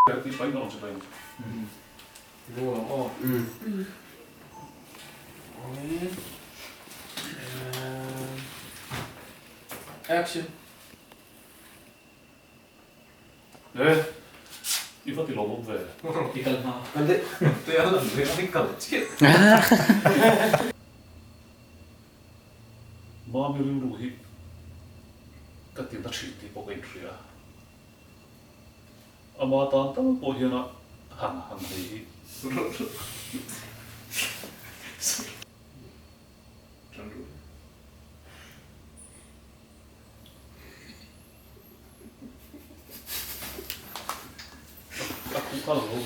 Action. E, i va ti lawmawm ve. I kal hma. Te a lan ve a, i kal chiah. Mami rilru hi ka ti na thin tih pawh ka inhria. Ama tan tal pawh hian a han han nei hi. A khuh kha lo ni.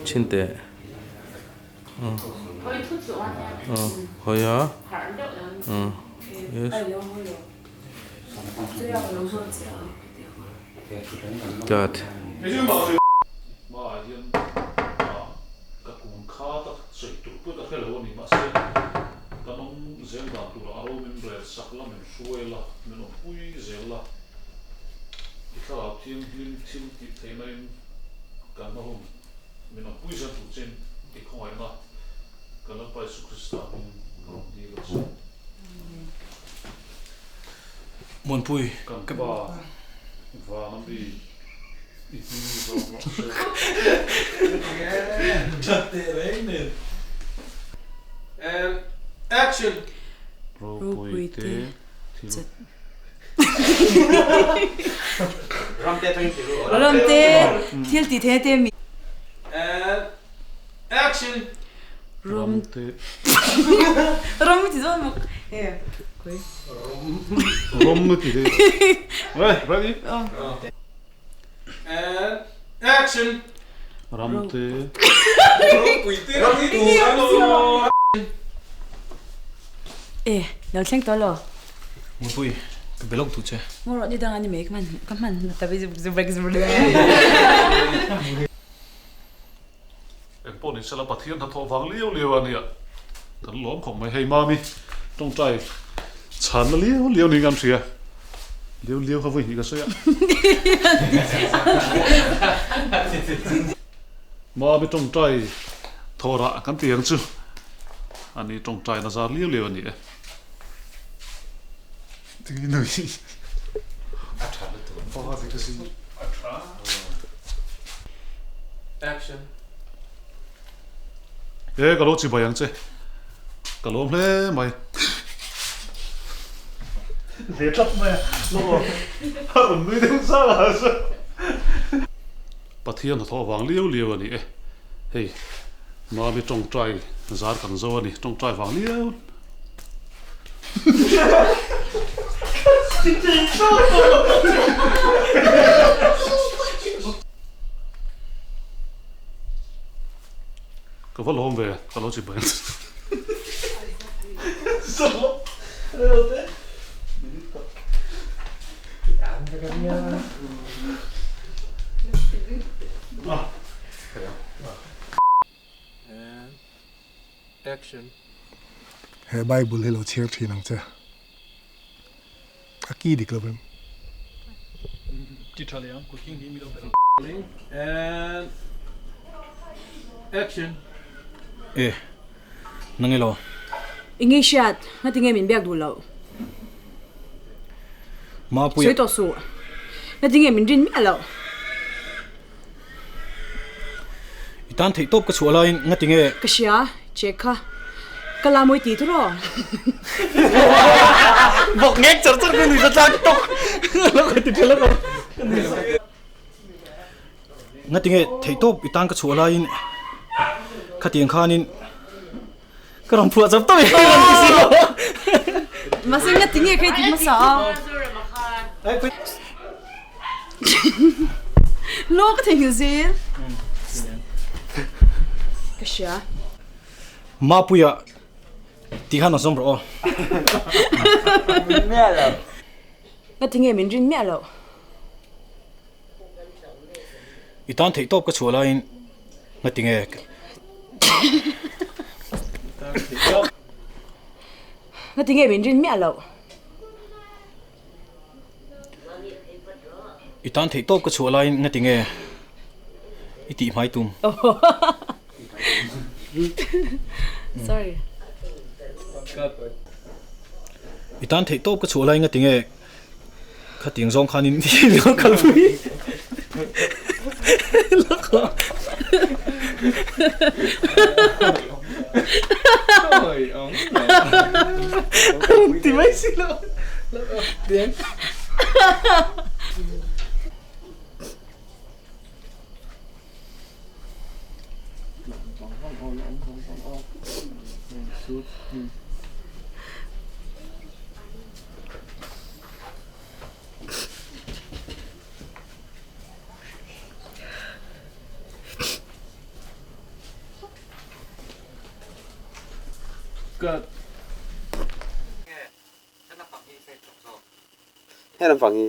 Chhin teh. Hawi a. Yes. Cut. Hmaah hian ka kun kha tak sawi tur pawh ka hre lo a ni. Mahse, kan awm zel dan turah a ro min rel sak la, min hruai la, min awmpui zel la. I thlarau thianghlim thil tih theihna in kan hma hun min awmpui zel tur chin i khawngaihna kan Lalpa Isu Krista hming ka rawn dil a che. Muanpui. Kan pa vana mi i hming zawng rawh se. That teh reng nen. And action! Ropui te thil. Ramte thil ti the te mi. And action! Ramte. Ram ti zawn muk. E koi. Ram ti the. Ready? And action! Ramte. E, lo thleng tawh lo. Mupui, ka be lawk duh che. Ngaw rawh ni dang a ni mai, ka hman ka hman ta ve zuk zuk zuk. Eng pawh ni sela Pathian hnathawh vang liau liau a nia kan lawm khawp mai. Hei Mami tawngtai chhanna liau liau niin kan hria. Liau liau kha vawi hnih ka sawi a. Mami tawngtai thawhrah kan ti ang chu a ni tawngtai na zar liau liau a ni e. Tinge nui? A tha lutuk. Pa ti ka si. A tha. Action. E ka lo chibai ang che. Ka lawm hle mai. Ve tlat mai a. Lo a rawn nui deuh zar a chu. Pathian hnathawh vang liau liau a ni e. Hei Mami tawngtai zar kan zo a ni. Tawngtai vang liau. Ka va lawm ve, ka lo chi bai. Action. He Bible hi lo chhiar thin ang che. A ki dik lo em? Ti tha leh ang, cooking hi mi lo pe. And action. E, nang ilo. Enge hriat, ngati nge min biak duh loh? Mapuia. Sawi tawh suh. Ngati nge min rin miah loh? I tan theih tawp ka chhuah laiin ngati nge? Ka hria, che kha. Ka la mawi ti tawh raw. Bawk ngek char char ka nuih tlang tawk. Lo ka ti tha lo. Ngati nge theih tawp i tan ka chhuah laiin khatiang khanin ka rawn phuah chap tawp i rawn ti si lo. Mahse ngati nge kha i ti hmasa a? Lo ka theihnghilh zel. Ka hria. Mapuia ti khan rawn sawm rawh aw. Ngati nge min rin miah loh? I tan theih tawp ka chhuah laiin ngati nge? Ngati nge min rin miah loh? I tan theih tawp ka chhuah laiin nga tinge i tih hmai tum. Sorry. I tan theih tawp ka chhuah laiin nga tinge khatiang zawng khanin i lo kalpui lak a. Rawn ti mai si lo. He lampang hi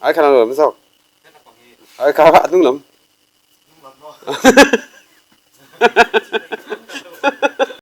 ai kha lam zawk ai kha a hnung lam.